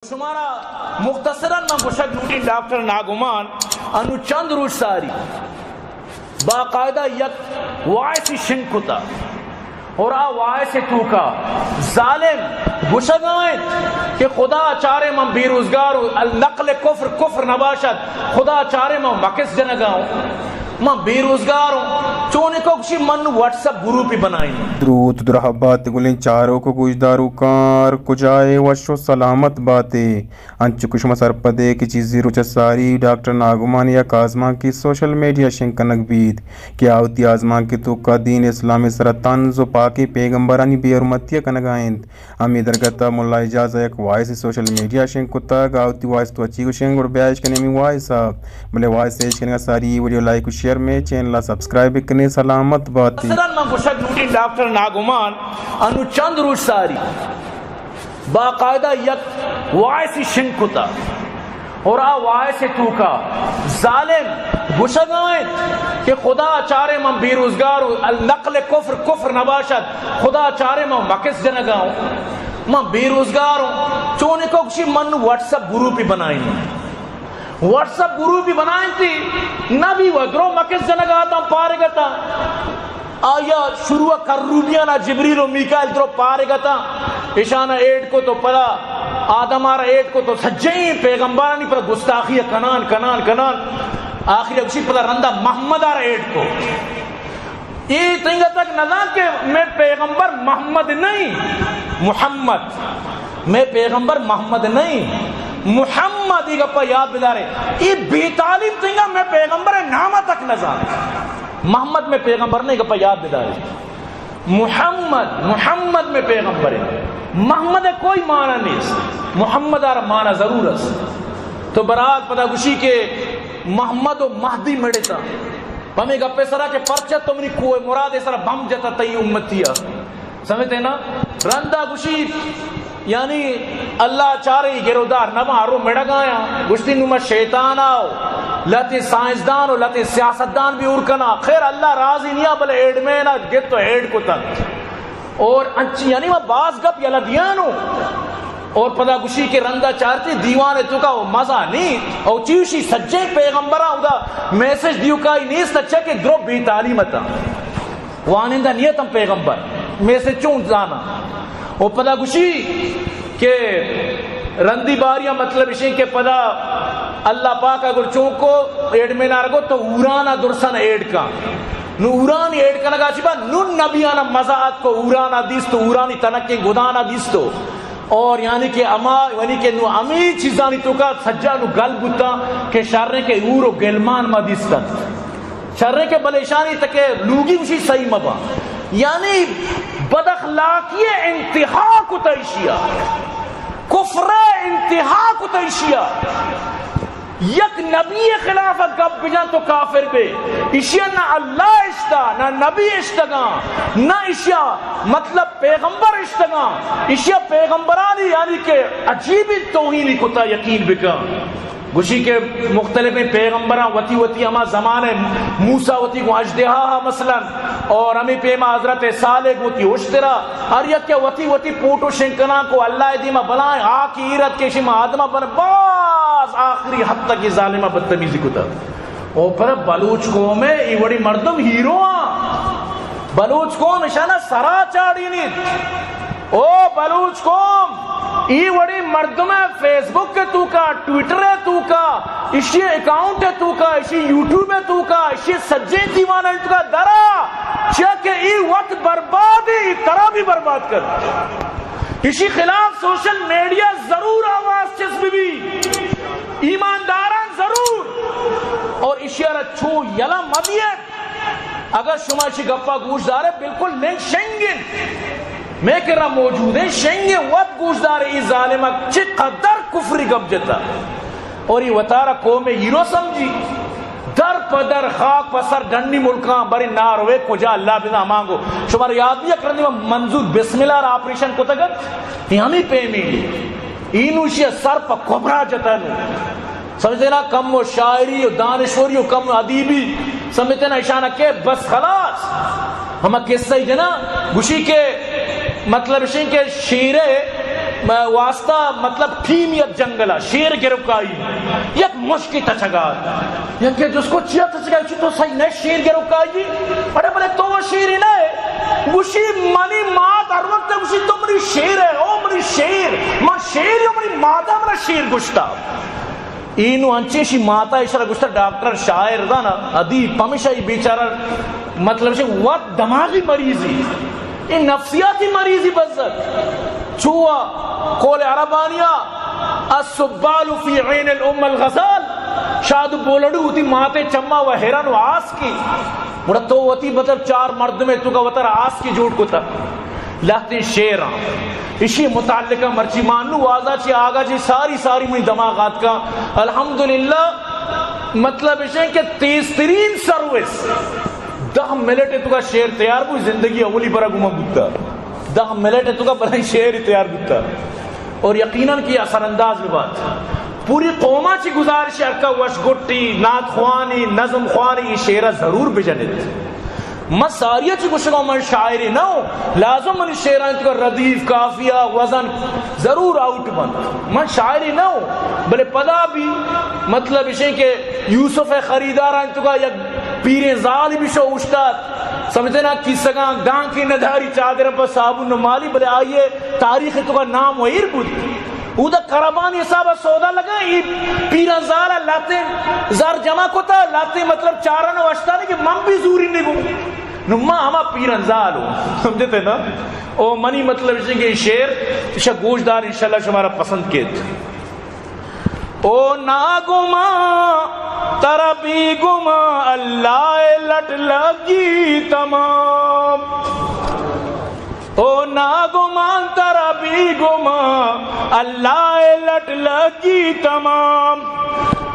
شمارا مختصراً من گوشگ لوٹیں، ڈاکٹر ناگمان انو چند روچ ساری باقاعدہ یک وائسی شنگ کتا اور آ وائس توکا ظالم گوشگا انت کہ خدا چارے من بے روزگار ہوں، النقل کفر کفر نباشد، خدا چارے من مکس جنگا ہوں، من بے روزگار ہوں۔ چونے کو گشی من واٹس اپ گروپی بنائیں۔ دروت درہبات گلیں چاروک و گوشداروکاں، ہر کجائے وش و سلامت باتے۔ انچو کہ شما سرپدے کہ چیزے روچ ء ساری ڈاکٹر ناگمان یک آزمانکے سوشل میڈیا شنگ کنگ بیت کہ آ وتی آزمانک ء توکا دین اسلام ء سرا طنز و پاکیں پیغمبرانی بے حرمتی ء کنگا انت۔ ہمے درگت ء ملا اعجاز ء یک وائسے سوشل میڈیا شنگ کتگ، آ وتی وائس تو چی گوشنت، گڑا بیا اش کنیں ہمے وائس ء۔ بلے وائس ء اش کنگ ء ساری ویڈیو لائک و شیئر، مئے چینل ء سبسکرائب بکنیں۔ سلامت باتے۔ مثلاً من گوشگ لوٹیں ڈاکٹر ناگمان انو چند روچ ساری باقاعدہ یک وائسی شنگ کتا اور آ وائس توکا ظالم گوشگا انت کہ خدا چارے من بے روزگار ہوں، النقل کفر کفر نباشد، خدا چارے من مکس جنگا ہوں، من بے روزگار ہوں۔ چونے کو گشی من واٹس اپ گروپی بنائیں۔ واٹس اپ گروپی بنائیں تھی، نہ بھی وہ درو مکس جنگا تا پارگتا۔ آیا شروع کروبیانا جبریل و میکائیل درو پارگتا، اشانا ایڈ کو تو پدا آدم آرا ایڈ کو تو سجیں پیغمبرانی پدا گستاخی کنان، کنان، کنان۔ آخری گشی پدا رندا محمد آرا ایڈ کو۔ اے تنگا تک نزان کہ مئے پیغمبر محمد نہیں، محمد۔ مئے پیغمبر محمد نہیں، محمد۔ اے گپا یاد بدارے۔ اے بے تعلیم تنگا مئے پیغمبر نام تک نزان۔ محمد مئے پیغمبر نہیں، گپا یاد بدارے۔ محمد، محمد مئے پیغمبر ہے۔ محمد ء کوئی معنی نیست۔ محمد آرا معنی ضرور است۔ تو برحال پدا گشی کہ محمد و مہدی مڑتا۔ پمے گپے سرا کہ پرچہ تو منی کوہ مراد سرا بم جتا تئی امتی ء۔ سمجھتے نا؟ رندا گشی یعنی اللہ چارے گرودار نبا، ہرو مڑگایا۔ گشتی نو ما شیطان آو، لتے سائنسدان و لتے سیاستدان بھی اور کنا۔ خیر اللہ راضی نیا، بلے ایڈمین گت تو ایڈ کتن۔ اور انچی یعنی ما باز گپ یلا دیانو۔ اور پدا گشی کہ رندا چارتی دیوان توکا و مزہ نی۔ او چیوشی سجے پیغمبران ادا میسج دیو کائی نیست، اچھا کہ درو بے تعلیم تا۔ وانندہ نیت ہم پیغمبر، میسج چون زانا۔ او پدا گشی کہ رندی باریاں مطلب اشیں کہ پدا اللہ پاک اگر چونکو ایڈمین آرگو تو اورانا درسن ایڈ کا۔ نو اورانی ایڈ کنگا چی با نون نبیانا مزاعت کو، اورانا دیستو، اورانی تنکیں گدانا دیستو۔ اور یعنی کہ اما، یعنی کہ نو ہمیں چیزانی توکا سجا نو گل بوتا کہ شریں کہ اور و گلمان ما دیستن۔ شریں کہ بلے اشانی تکے لوگی گوشی صحیح مبا۔ یعنی بد اخلاقی انتہا کتا ایشیا۔ کفر انتہا کتا ایشیا۔ یک نبی خلاف گپ بجن تو کافر بے۔ ایشیا نہ اللہ اشتا، نہ نبی اشتگاں، نہ ایشیا مطلب پیغمبر اشتگاں۔ ایشیا پیغمبرانی یعنی کہ عجیبی توہینی کتا، یقین بکن۔ گوشی کہ مختلفیں پیغمبراں وتی وتی ہما زمانے موسیٰ وتی گوں اژدہا مثلاً، اور ہمیں پیما حضرت صالح گوں وتی اشترا، ہر یک کہ وتی وتی پوٹو شنگ کناں کو اللہ دیما بلائیں آ کہ ایرت کہ شما آدما بن باز آخری حد تک یہ ظالمہ بدتمیزی کتا۔ او پر بلوچ قوم ہے، ای وڑی مردم ہیرو آں۔ بلوچ قوم اشانا سرا چاڑینیت۔ او بلوچ قوم، ای وڑیں مردم ء فیس بک ء توکا، ٹویٹر ء توکا، اشی اکاؤنٹ ء توکا، اشی یوٹیوب ء توکا، اشی سجیں دیوان ء توکا درا، چیا کہ ای وقت برباد، ای ترا بھی برباد کن۔ اشی خلاف سوشل میڈیا ضرور آواز چست بی، ایمانداران ضرور، اور اشی را چو یلا مدیت۔ اگر شما اشی گپا گوش دارے، بالکل لنک شنگ انت۔ مئے کرا موجود انت، شنگ انت، وت گوش دارے، ای ظالمک چہ قدر کفری گپ جتا۔ اور ای وتارا قوم ہیرو سمجھی۔ در پہ در خاک پہ سر ڈنی ملکاں، برے ناروے کجا اللہ بزاں ہمانگو۔ شمارا یاد بھی یک رندی منظور بسم اللہ را آپریشن کتگت، ای ہمیں پیمی۔ اینوشی سر پہ کبرا جتا نو۔ سمجھتے نا، کم و شاعری و دانشوری و کم و ادیبی، سمجھتے نا، اشانا کہ بس خلاص۔ ہما قصہ ہی جنا، گوشی کہ مطلب اشیں کہ شیرے واسطہ، مطلب، ٹیم یک جنگل ءَ شیر گروکائی، یک مشکی تچگا۔ یکے جس کو چیا تچگا؟ چی تو صحیح نہ شیر گروکائی؟ اڑے بلے تو وہ شیر ہی نہ ہے۔ گوشی منی مات ہر وقت گوشی تو منی شیر ہے، او منی شیر، من شیر، او منی ماتا منا شیر گشتا۔ اینو انچیں شی ماتا اشرا گشتا ڈاکٹر، شاعر، دانا، ادیب، پمیشا ای بیچارہ، مطلب، شی وت دماغی مریضی، ای نفسیاتی مریضی بزگ۔ چو قول عربانیا، السبال فی عین الام الغزال، شاد بولڑو وتی ماتے چما و ہرن و آسکی۔ گڑا تو وتی، مطلب، چار مردمے تو کا وتر آسکی جوڑ کتا۔ لہتیں شعراں اشی متعلقہ مرچی مانو وازا چی آگا چی ساری ساری منی دماغ آتکا۔ الحمدللہ، مطلب اشیں کہ تیز ترین سروس، دہ منٹ تو کا شعر تیار بو، زندگی اولی برا گما بوتا۔ دہ منٹ تو کا بلائیں شعر تیار بوتا۔ اور یقیناً کہ اثر انداز بہ بات۔ پوری قوما چی گزارش، ہرکا وش گٹی، نعت خوانی، نظم خوانی، ای شعرا ضرور بجنت۔ من ساری چی گوشگا، من شاعری نہ ہوں، لازم منی شعران تو کا ردیف، قافیہ، وزن ضرور آؤٹ بنت۔ من شاعری نہ ہوں، بلے پدا بھی مطلب اشیں کہ یوسف خریداران تو کا یک پیریں زال بھی شو اشتات، سمجھتے نا، کسگاں گانکے نداری، چادر پہ صابن نہ مالی، بلے آئیے تاریخ تو کا نام و ایر بود۔ اودا کربانی حساب سودا لگا، ای پیران زال لاتیں زر جمع کتا، لاتیں، مطلب، چارن و اشتانی کہ من بھی زوری نگو۔ نو ما ہما پیران زال ہوں، سمجھتے نا؟ او منی مطلب اشیں کہ شعر، اشا گوش دار، انشاءاللہ شمارا پسند کیت۔ او ناگمان ترا بیگمان اللہ ءِ لٹ لگی تمام۔ او ناگمان ترا بیگمان اللہ ءِ لٹ لگی تمام۔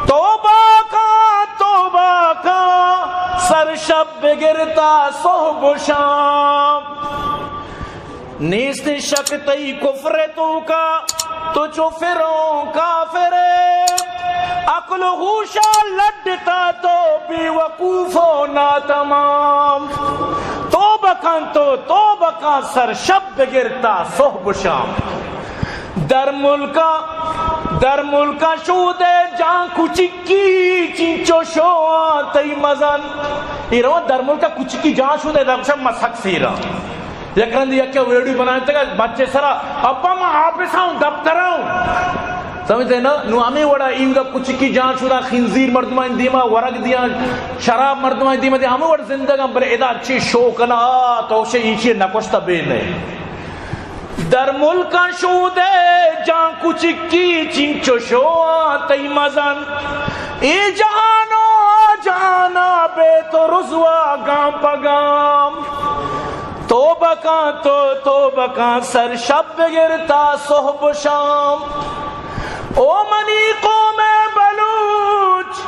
توبہ کاں، توبہ کاں، سر شپ بگر تا سہب و شام۔ نیست شک تئی کفر ءِ توکا، تو چو فرعون کافر ئے۔ عقل و ہوشا لڈتا تو بے وقوف و ناتمام۔ توبہ کن تو، توبہ کن، سر شپ بگر تا سہب و شام۔ در ملکا، در ملکا شودے جان کچکی، چنچو شوان تئی مزن۔ ای رو در ملکا کچکی جان شودے، در شپ مسک سیرا۔ یک رندے یکے ویڈیو بنائینتگ ات بچے سرا، ابا من آفس ءَ اوں، دفتر ءَ اوں۔ سمجھتے نا؟ نو ہمے وڑا ایودا کچکی جان شدا خنزیر مردمانی دیما ورگ دیاں، شراب مردمانی دیما دیاں، ہمے وڑ زندگاں، بلے ادا چی شو کنا، آ، تو شے ایشی نکشتا بے نے۔ در ملکاں شودے جان کچکی چنچو شوان تئی مزن۔ اے جہان و آ جہانا بے تو رسوا گام پہ گام۔ توبہ کاں تو، توبہ کاں، سر شپ بگر تا سہب و شام۔ او منی قوم بلوچ،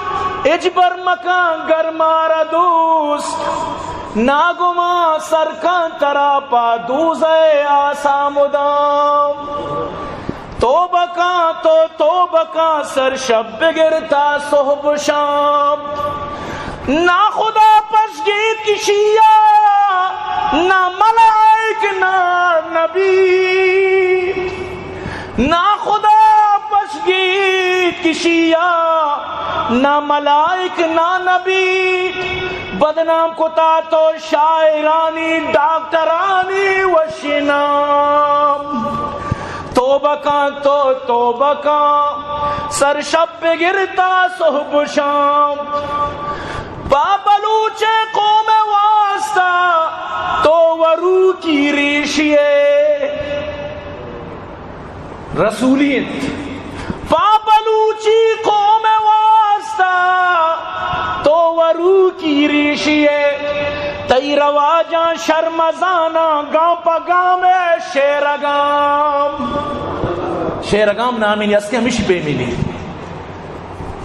ہچبر مکاں گر مارا دوست، ناگمان سر کاں ترا پہ دوزہ آسا مدام۔ توبہ کاں تو، توبہ کاں، سر شپ بگر تا سہب و شام۔ ناخدا پشگیت کشیا، نہ ملائک نہ نبی۔ ناخدا پشگیت کشیا، نہ ملائک نہ نبی۔ بدنام کتا تو شاعرانی، ڈاکٹرانی وشی نام۔ توبہ کاں تو، توبہ کاں، سر شپ بگر تا سہب و شام۔ پہ بلوچ قوم واسطہ تو وروکی ریشی ئے۔ رسولی انت۔ پہ بلوچی قوم واسطہ تو وروکی ریشی ئے۔ تئی رواجاں شرمزاناں گام پہ گام ءَ شعر ءِ گام۔ شعر ءِ گام نامینی است کہ ہمیشی پیمینی۔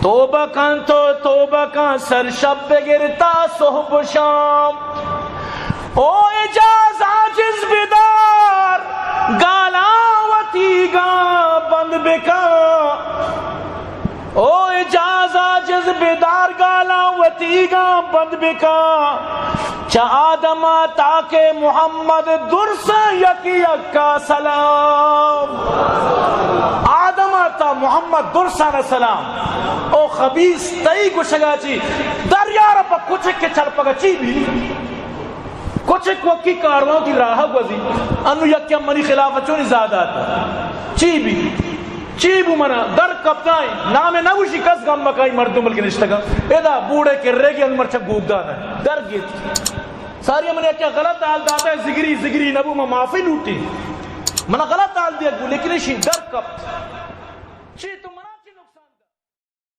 توبہ کن تو، توبہ کن، سر شپ بگر تا سہب و شام۔ او اعجاز عاجز بدار، گالاں وتیگاں بند بکن۔ او اعجاز عاجز بدار، گالاں تیگاں بند بکا، چہ آدم ءَ تاکہ محمد درساں یکی یکا سلام۔ آدم ءَ تا محمد درساں سلام۔ او خبیث، تئی گوشگا چی؟ دریار پہ کچک کے چلپگا چی بی؟ کچک وکی کاروان کی راہ گوزی۔ انو یکی منی خلاف چونی زیادہ آتا۔ چی بی؟ چی بو منا؟ در کپتائیں۔ نام نہ گوشی، کس گم مکائی، مردم بلکہ نشتگا۔ ادا بوڑے کے ریگی انو مرچا گوگدان ہے۔ در گیت۔ ساری من یکی غلط حال داتا ہے، زگری، زگری نبو، ما معافی لوٹی۔ منا غلط حال دیا گو، لیکن اشی در کپت۔